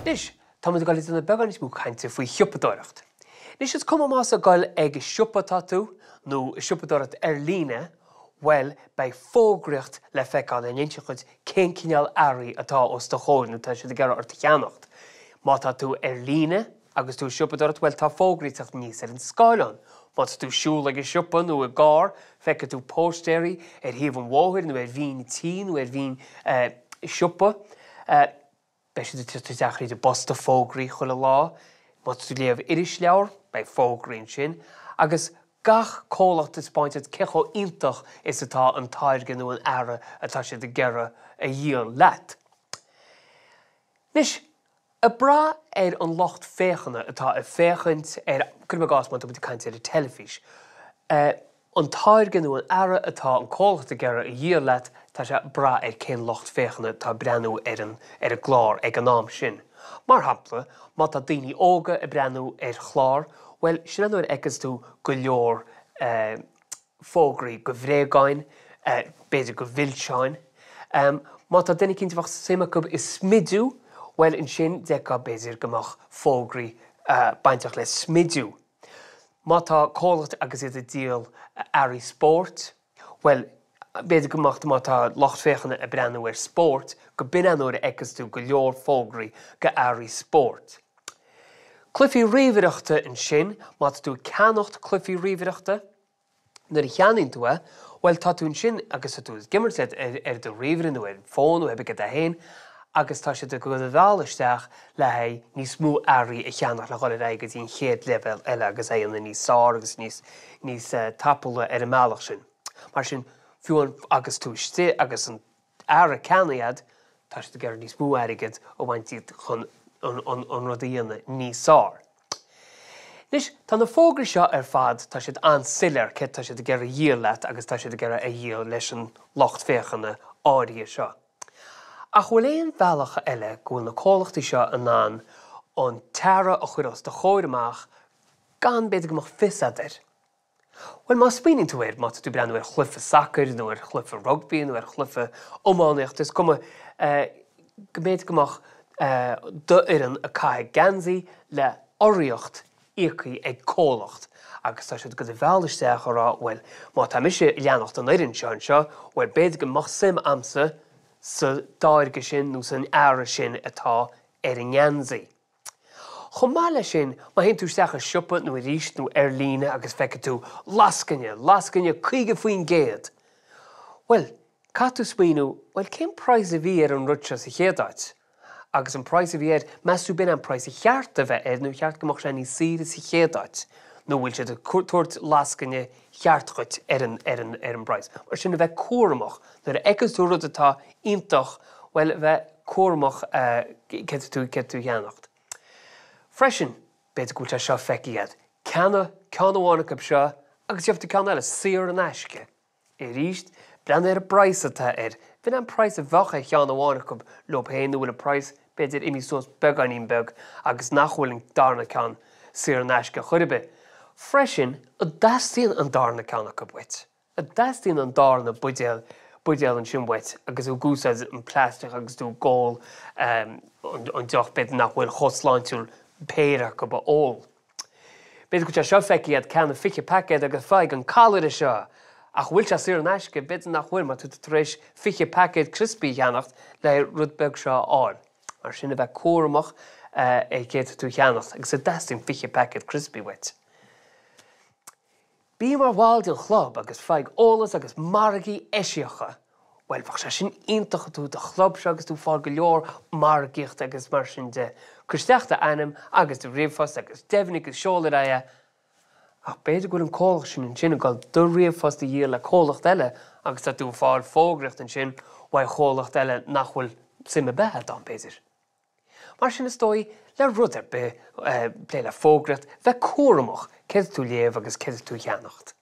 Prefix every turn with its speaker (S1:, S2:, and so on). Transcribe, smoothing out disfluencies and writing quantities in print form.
S1: Anois, tá muid ag dul ag déanamh beagán níos mó cainte faoi shiopadóireacht. Anois, is cuma más ag dul ag siopa atá tú, nó ag siopadóireacht ar líne, bhuel, beidh fógraíocht le feiceáil lena inseacht duit cén cineál earraí atá os do chomhair nó tá siad ag iarraidh ort a cheannacht. Má tá tú ar líne agus tú ag siopadóireacht, bhuel, tá fógraí ag teacht aníos ar an scáileán. Má tá tú ag siúl ag an siopa nó i gcarr, feicfidh tú póstaeirí ar thaobh an bhóthair nó ar bhinn tí nó ar bhinn siopa. Beidh siad ag teacht isteach thríd an bposta, fógraí chuile lá. Má tá tú ag léamh irisleabhar, beidh fógraí ansin. Agus gach comhlacht ag taispeáint duit cé chomh iontach is atá an táirge nó an earra atá siad ag iarraidh a dhíol leat. Anois, ag brath ar an lucht féachana atá ag féachaint ar, cuirim i gcás má tá muid ag caint ar an teilifís, An táirge nó an earra atá an comhlacht ag iarraidh a dhíol leat, tá sé ag brath ar cén lucht féachana atá ag breathnú ar an ar an gclár ag an am sin. Mar shampla, má tá daoine óga ag breathnú ar chlár, bhuel, sin an uair a fheiceas tú go leor fógraí do bhréagáin, b'fhéidir do mhilseáin. Má tá duine eicínt a bheadh suim acu i smidiú, bhuel, ansin d'fheicfeá b'fhéidir go mbeadh fógraí bainteach le smidiú. Má tá comhlacht agus iad ag díol earraí spóirt, bhuel, b'fhéidir go mbeadh, má tá lucht féachana ag breathnú ar spórt, go b'in an uair a fheiceas tú go leor fógraí go earraí spóirt. Cluichí ríomhaireachta ansin, má tá tú ag ceannacht cluichí ríomhaireachta, Nuair a cheannaíonn tú é, bhuel, tá tú ansin agus tá tú ag imirt ar do ríomhaire nó ar an bhfón nó pé ar bith céard é féin agus tá siad ag do mhealladh isteach le haghaidh níos mó earraí a cheannach le dhul ar aghaidh go dtí an chéad leibhéal eile agus é a dhéanamh níos fearr agus níos níos tapúla ar an mbealach sin. Mar sin, fiú agus tú istigh agus an earra ceannaithe agat, tá siad ag iarraidh níos mó airgead a bhaint díot chun an rud a dhéanamh níos fearr. Anois, tá na fógraí seo ar fad, tá siad an-soiléir céard tá siad ag iarraidh a dhíol leat agus tá siad ag iarraidh a dhíol leis an lucht féachana áirithe seo. Ach bhfuil aon bhealach eile go bhfuil na comhlachtaí seo in ann an t-earra a chur os do chomhair amach gan b'fhéidir go mbeadh fios agat air? Bhuel, má smaoiníonn tú air, má tá tú ag breathnú ar chluiche sacair nó ar chluiche rugbaí nó ar chluiche iománaíochta, is cuma, go mb'fhéidir go mbeadh d'fhoireann ag caitheamh geansaí le urraíocht íoctha ag comhlacht agus tá siad ag do mhealladh isteach a rá, bhuel, má tá mise ag leanacht an fhoireann seo anseo, bhuel, b'fhéidir go mbeadh suim a'msa sa dtáirge sin nó san earra sin atá ar an ngeansaí. Chomh maith leis sin, má théann tú isteach i siopa nó arís nó ar líne agus feicfidh tú lascaine, lascaine 50%! Bhuel, caithfidh tú smaoineamh, bhuel, cén praghas a bhí ar an rud seo sa chéad áit? Agus an praghas a bhí air, meas tú b'in an praghas a cheart a bheith air nó cheart go mbeadh sé níos saoire sa chéad áit? Nó bhfuil siad ag tabhairt lascaine cheart dhuit ar an, ar an, ar an bpraghas? Mar sin, a bheith cúramach. Nuair a fheiceann tú rud atá iontach, bhuel, a bheith cúramach céard tú, céard tú a cheannacht. Freisin, b'fhéidir go bhfuil sé seo feicthe agat, ceannaigh ceann amháin acu seo agus gheobhaidh tú ceann eile saor in aisce. Arís, breathnaigh ar an bpraghas atá air. B'in an praghas a bheadh ar cheann amháin acu leo féin nó bhfuil an praghas, b'fhéidir, imithe suas beagáinín beag agus nach bhfuil an darna ceann saor in aisce chor ar bith. Freisin, an dteastaíonn an darna ceann acu uait? An dteastaíonn an darna buidéal buidéal ansin uait agus tú ag úsáid an plaisteach agus tú ag ól an deoch b'fhéidir nach bhfuil chomh sláintiúil péire acu a ól. B'fhéidir go bhfuil sé seo feicthe agat, ceannaigh 20 paicéad agus faigh an callaire seo! Ach bhfuil sé saor in aisce? B'fhéidir nach bhfuil mar tá tú tar éis 20 paicéad criospaí a cheannacht le rud beag seo a fháil. Mar sin a bheith cúramach ar céard tá tú a cheannacht agus an dteastaíonn 20 paicéad criospaí uait. Bí mar bhall den chlub agus faigh eolas agus margaí eisiacha. Bhuel, bheadh sé sin iontach tú do chlub seo agus tú ag fáil go leor margaíochta agus mar sin de. Cuir isteach d'ainm agus do ríomhphost agus deimhnigh agus seol ar aghaidh é. Ach b'fhéidir go bhfuil an comhlacht sin ansin ag dul do ríomhphost a dhíol le comhlacht eile agus tá tú ag fáil fógraíocht ansin uaidh chomhlacht eile nach bhfuil suim ar bith agat ann, b'fhéidir. Mar sin is dóigh le rud ar bith, plé le fógraíocht, bheith cúramach céard tú léamh agus céard tú a cheannacht.